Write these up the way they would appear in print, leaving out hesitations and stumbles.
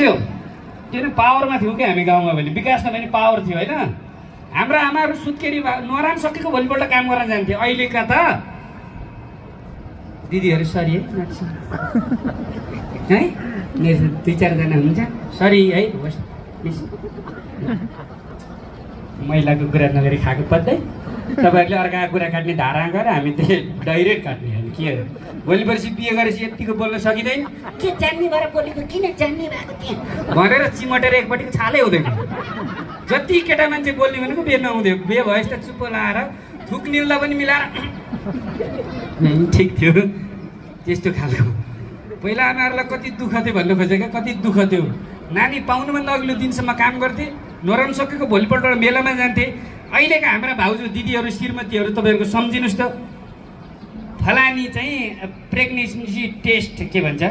थियो किन पावरमा थियौँ कि हामी गाउँमा भने विकासमा पनि पावर थियो होइन हाम्रो आमाहरू सुत्केरी नराम सकेको भोलिपल्ट काम गर्न जान्थे अहिलेका त दिदीहरू सरी है मेरो 2-4 जना हुन्छ सरी है महिलाको कुरा नगरी खाएको पत्दै तपाईँहरूले अर्काको कुरा काट्ने धारा गरेर हामी त्यो डाइरेक्ट काट्ने होइन के भोलि पर्सि बिहे गरेपछि यतिको बोल्न सकिँदैन के जान्ने भएर बोलेको किन जान्ने भएको थियो भनेर चिमटेर एकपट्टिको छालै हुँदैन जति केटा मान्छे बोल्ने भनेको बिहे नहुँदै बिहे भएपछि त चुप्पो लाएर थुक निल्दा पनि मिलाएर ठिक थियो त्यस्तो खालको पहिला आमाहरूलाई कति दुःख थियो भन्नु खोजेँ क्या कति दुःख थियो नानी पाउनुभन्दा अघिल्लो दिनसम्म काम गर्थे नराम सकेको भोलिपल्ट मेलामा जान्थे अहिलेका हाम्रा भाउजू दिदीहरू श्रीमतीहरू तपाईँहरूको सम्झिनुहोस् त फलानी चाहिँ प्रेग्नेन्सी टेस्ट के भन्छ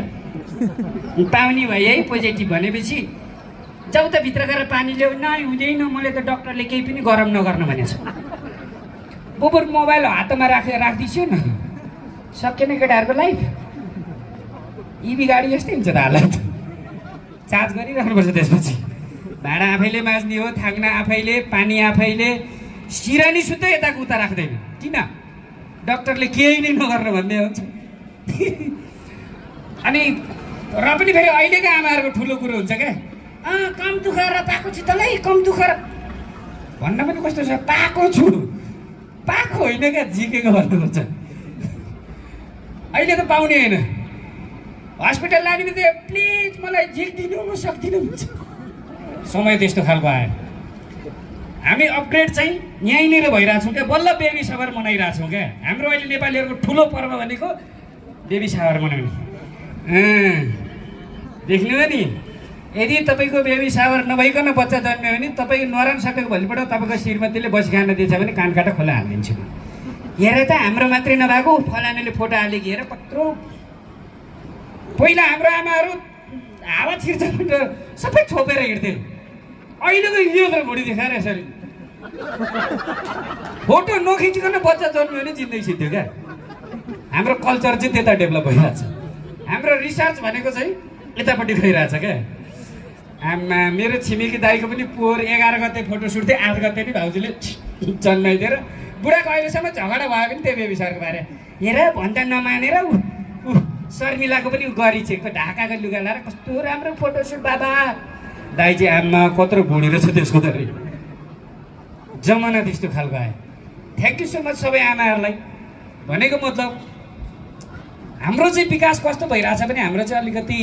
पाउने भयो है पोजिटिभ भनेपछि जाउ त भित्र गएर पानी ल्याऊ नै हुँदैन मैले त डक्टरले केही पनि गरम नगर्नु भनेको छ बोबर मोबाइल हातमा राखिदिन्छु न सकेन केटाहरूको लाइफ इभी गाडी जस्तै हुन्छ त हालत चार्ज गरिराख्नुपर्छ त्यसपछि भाँडा आफैले माझ्ने हो थाक्न आफैले पानी आफैले सिरानी सुत्दै यताको उता राख्दैन किन डक्टरले केही नै नगर्नु भन्ने हुन्छ अनि र पनि फेरि अहिलेको आमाहरूको ठुलो कुरो हुन्छ क्या कम दुःख र पाएको छु तँलाई कम दुःख र भन्न पनि कस्तो छ पाएको छु पाएको होइन क्या झिकेको भन्नुपर्छ अहिले त पाउने होइन हस्पिटल लाने बित्तिकै प्लिज मलाई झिक्दिनु म सक्दिनँ भन्छ समय त्यस्तो खालको आयो हामी अपग्रेड चाहिँ यहीँनिर भइरहेछौँ क्या बल्ल बेबी सावर मनाइरहेछौँ क्या हाम्रो अहिले नेपालीहरूको ठुलो पर्व भनेको बेबी सावर मनाउने देख्नुभयो नि यदि तपाईँको बेबी सावर नभइकन बच्चा जन्मियो भने तपाईँको नराम सकेको भोलिपल्ट तपाईँको श्रीमतीले बसी खान दिएछ भने कान काटा खोला हालिदिन्छु म हेर त हाम्रो मात्रै नभएको फलानाले फोटो हालेको हेर कत्रो पहिला हाम्रो आमाहरू हावा छिर्छ सबै छोपेर हिँड्थे अहिलेको यो त घुडी देखाएर यसरी फोटो नखिचिकन बच्चा जन्मियो भने जिन्दै सिद्धो क्या हाम्रो कल्चर चाहिँ त्यता डेभलप भइरहेछ हाम्रो रिसर्च भनेको चाहिँ यतापट्टि गइरहेछ क्या आमा मेरो छिमेकी दाईको पनि पोहोर 11 गते फोटो सुट थियो 8 गते नि भाउजूले जन्माइदिएर बुढाको अहिलेसम्म झगडा भयो भने त्यो बेबी सरको बारे हेर भन्दा नमानेर शर्मिलाको पनि गरिछेको ढाकाको लुगा लाएर कस्तो राम्रो फोटो सुट बाबा दाइ चाहिँ आमा कत्रो भुँडी रहेछ त्यसको त जमाना त्यस्तो खालको आयो थ्याङ्क यू सो मच सबै आमाहरूलाई भनेको मतलब हाम्रो चाहिँ विकास कस्तो भइरहेछ भने हाम्रो चाहिँ अलिकति